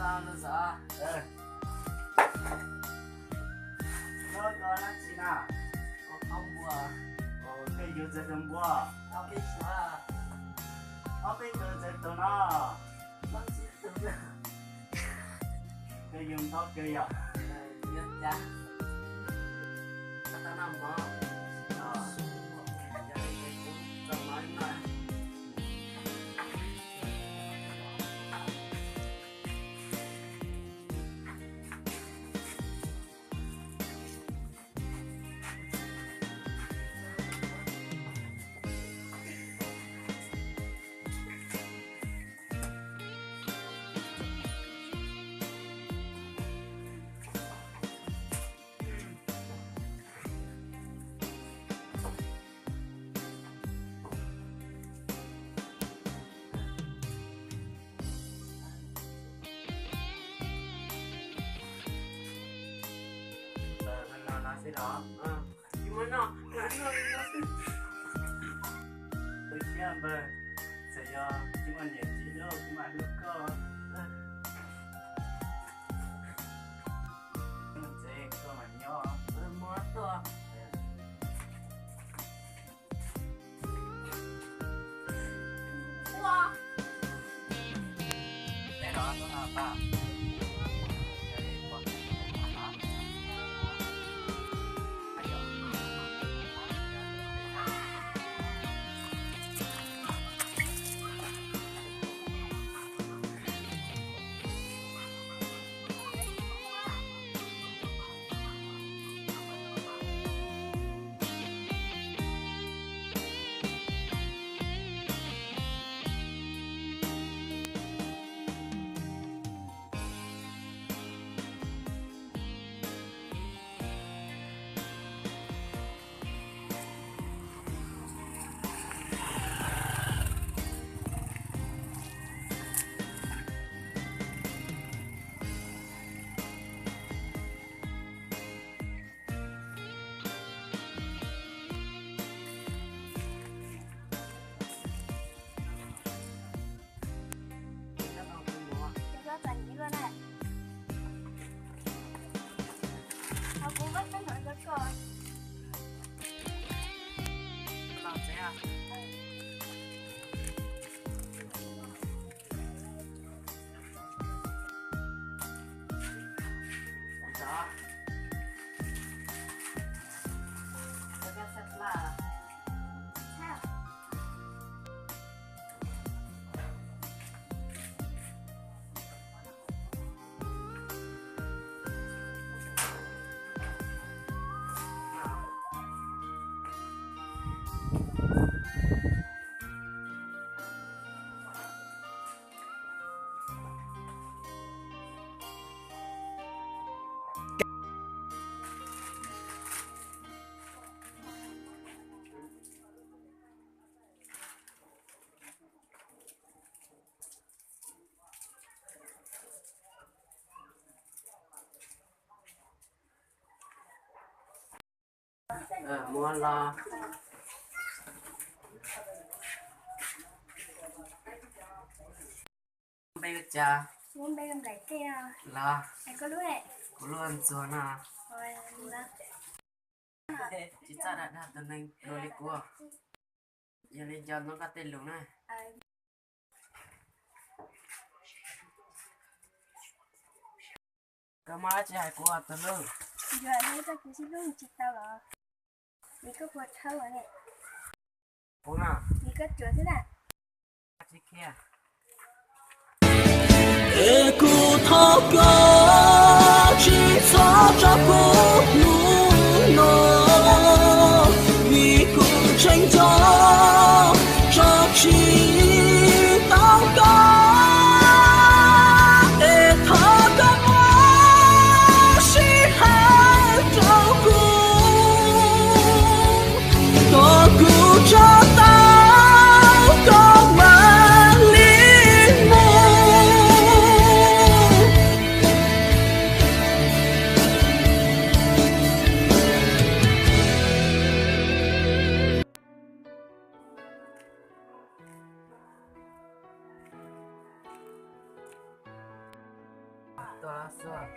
Koj dab tsi na? Koj yuav txawg tau npua? Ob peb tug txawg tau no. Koj yuav ntau kawg yom? Tus thiab npawg, txawm yog tsis muaj niam txiv hlub kuv mam hlub koj. Mus tsev koj mam nyob. Mus tuaj. Muab los. Npe ua cas? Los, kuv lub ntxuag no. Tsis txawj dag dag tus neeg luag li kuv. Yog li nco ntsoov koj tej lus na. Koj muaj dab tsi hais kuv tus hlub? Yog hlub koj kuv sib hlub tsis tau los? Vim koj puas thawb ne? Kuv na? Vim koj cuav xwb na. Es kuv thov koj tsis txhob tso kuv hnub no, vim kuv tseem nco tso tsis tau koj. Es thov koj muab sij hawm rau kuv, kom kuv tso tau koj mam li mus. Tuaj xwb.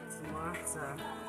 Tsis muab txawm.